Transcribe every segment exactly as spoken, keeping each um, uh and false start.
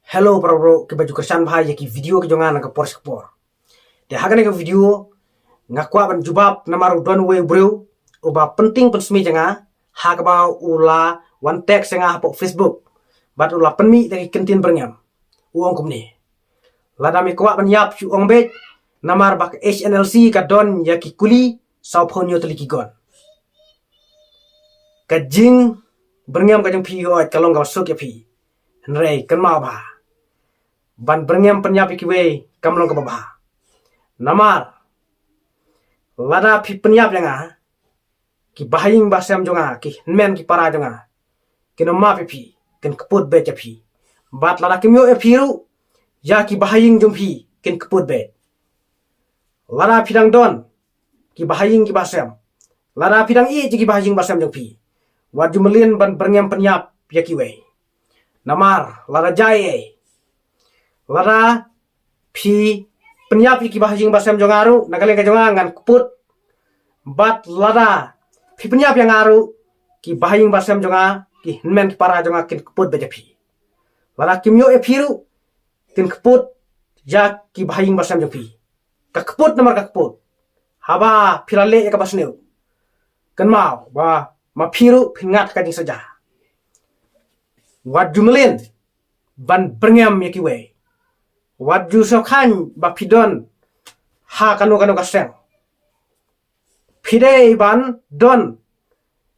Hello para bro, kiba ju kyrshan bha ïa ki video ki jong nga na ka por sha ka por. Te ha kane ka video nga kwah ban jubab namar u don uwei u briew uba pynting pynsmit ïa nga ha kaba u la wan text ïa nga hapoh Facebook bad u la pynmih da ki kyntien byrngem. U ong kumne: lada me kwah ban ïap shu ong beit, namar ba ka H N L C ka don ïa ki kuli saw phew hynñiew tylli ki gun. Ka jingbyrngem ka jong phi hooid ka long kaba suk ïa phi. Hynrei kynmaw bha, ban byrngem pynïap ïa kiwei kam long kaba bha. Namar lada phi pynïap ïa nga, ki bahaïing bahasem jong nga, ki hynmen ki para jong nga, kin ym map ïa phi, kin kput beit ïa phi. Bad lada kim ïoh ïa phi ruh, ïa ki bahaïing jong phi kin kput beit. Lada phi dang don ki bahaïing ki bahasem, lada phi dang ïeit ïa ki bahaïing bahasem jong phi, wat ju mlien ban byrngem pynïap ïa kiwei. Namar lada jia ei ei, lada phi pynïap ïa ki bahaïing bahasem jong nga ruh, na ka liang ka jong nga ngan kput. Bad lada phi pynïap ïa nga ruh, ki bahaïing bahasem jong nga, ki hynmen ki para jong nga kin kput beit ïa phi. Lada kim ïoh ïa phi ruh, kin kput ïa ki bahaïing bahasem jong phi. Ka kput namar ka kput. Haba phi la leh ïa kaba sniew, kynmaw ba ma phi ruh phin ngat ka jingsaja. Wat ju mlien ban byrngem ïa kiwei. Wat ju sngewkhlaiñ ba phi don ha kano kano ka seng. Phi dei ban don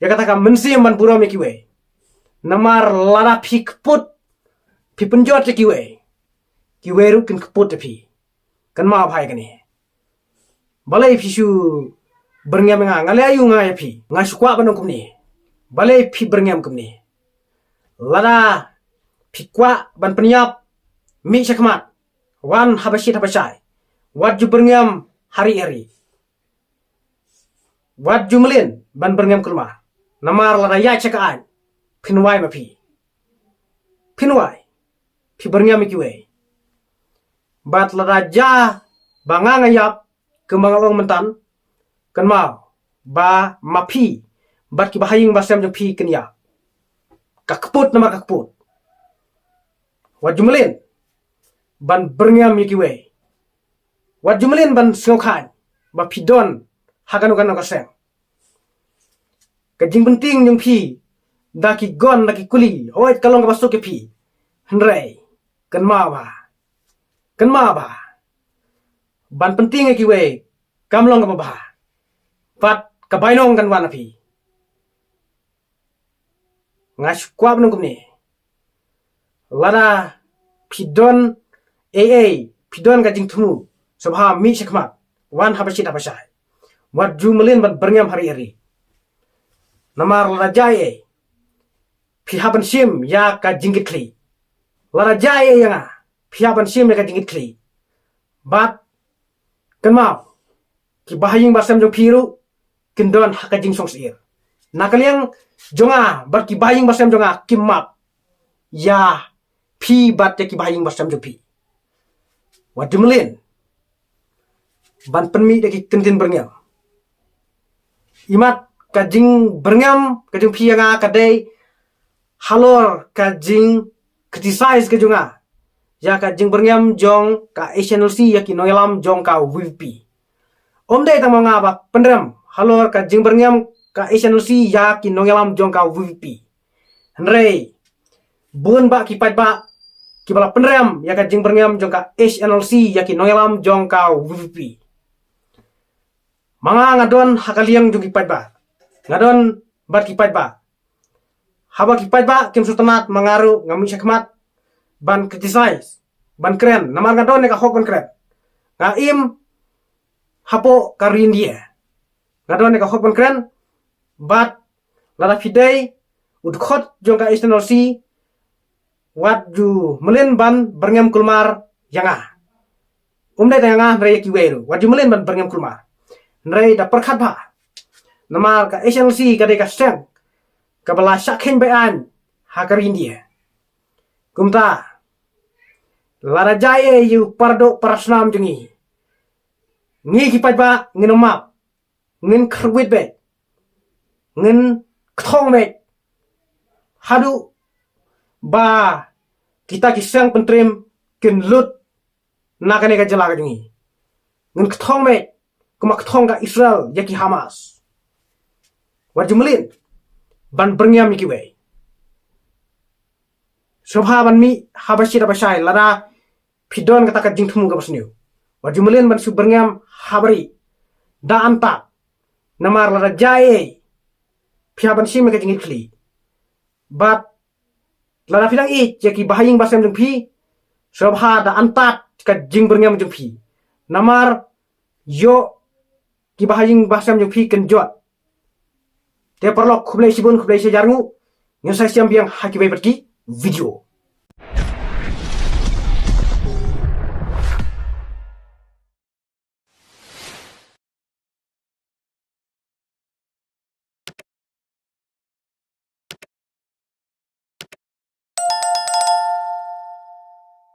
ïa kata ka mynsiem ban burom ïa kiwei. Namar lada phi kput, phi pynjot ïa kiwei, kiwei ruh kin kput ïa phi. Kynmaw bha ïa kane. Balei phi shu byrngem ïa nga? Nga leh aïu nga ïa phi? Nga shu kwah ban ong kumne. Balei phi byrngem kumne? Lada phi kwah ban pynïap, mih sha khmat, wan haba shit haba shai. Wat ju byrngem ha ri ha ri. Wat ju mlien ban byrngem kulmar. Namar lada ïaid sha ka aiñ, phin wai ma phi. Phin wai. Phi byrngem ïa kiwei. Bad lada jia ba nga nga ïap, kumba nga ong myntan, kynmaw ba ma phi bad ki bahaïing bahasem jong phi kin ïap. Ka kput namar ka kput. Wat ju mlien ban byrngem ïa kiwei. Wat ju mlien ban sngewkhlaiñ ba phi don ha kano kano ka seng. Ka jingpynting jong phi da ki gun, da ki kuli, hooid ka long kaba suk ïa phi. Hynrei kynmaw bha, kynmaw bha, ban pynting ïa kiwei kam long kaba bha. Bad ka bainong kan wan ha phi. Nga shu kwah ban ong kumne. Lada phi don ei ei, phi don ka jingthmu, sngewbha mih sha khmat, wan haba shit haba shai. Wat ju mlien ban byrngem ha ri ha ri. Namar lada jia ei ei, phi hap ban shim ïa ka jingkitkhlieh. Lada jia ei ei ïa nga, phi hap ban shim ïa ka jingkitkhlieh. Bad kynmaw, ki bahaïing bahasem jong phi ruh kin don ha ka jingsngewsih. Na ka liang jong nga bad ki bahaïing bahasem jong nga kim map ïa phi bad ïa ki bahaïing bahasem jong phi. Wat ju mlien ban pynmih da ki kyntien byrngem. Imat ka jingbyrngem ka jong phi ïa nga ka dei halor ka jing criticize ka jong nga ïa ka jingbyrngem jong ka H N L C ïa ki nongïalam jong ka V P P. Ym dei tang ma nga ba pynrem halor ka jingbyrngem ka H N L C ïa ki nongïalam jong ka V P P. Hynrei bun bah ki paidbah kiba la pynrem ïa ka jingbyrngem jong ka H N L C ïa ki nongïalam jong ka V P P. Ma nga nga don ha ka liang jong ki paidbah. Nga don bad ki paidbah. Haba ki paidbah kim sngewtynnat ma nga ruh nga mih sha khmat ban criticize, ban kren, namar nga don ïa ka hok ban kren. Nga im hapoh ka ri India. Nga don ïa ka hok ban kren. Bad lada phi dei u dkhot jong ka H N L C, wat ju mlien ban byrngem kulmar ïa nga. Ym dei tang ïa nga hynrei ïa kiwei ruh, wat ju mlien ban byrngem kulmar. Hynrei da pyrkhat bha. Namar ka H N L C ka dei ka seng kaba la shah kheiñ be-aiñ ha ka ri India. Kumta lada jia ei ei ïa u paradoh parasnam jong ngi, ngi ki paidbah ngin ym map. Ngin kyrwit beit, ngin kthong beit haduh ba kita ki seng pyntrim kin lut na kane ka jylla ka jong ngi. Ngin kthong mei kumba kthong ka Israel ïa ki Hamas. Wat ju mlien ban byrngem ïa kiwei. Sngewbha ban mih ha ba shit ha ba shai lada phi don kata ka jingthmu kaba sniew. Wat ju mlien ban shu byrngem ha bari da antad. Namar lada jia ei ei phi hap ban shim ïa ka jingïeit khlieh. Bad lada phi dang ïeit ïa ki bahaïing bahasem jong phi, sngewbha da antad ka jingbyrngem jong phi. Namar ïoh ki bahaïing bahasem jong phi kin jot. Te paralok, khublei shibun, khublei shihajar nguh. Ngin sa ïashem biang ha kiwei pat ki video.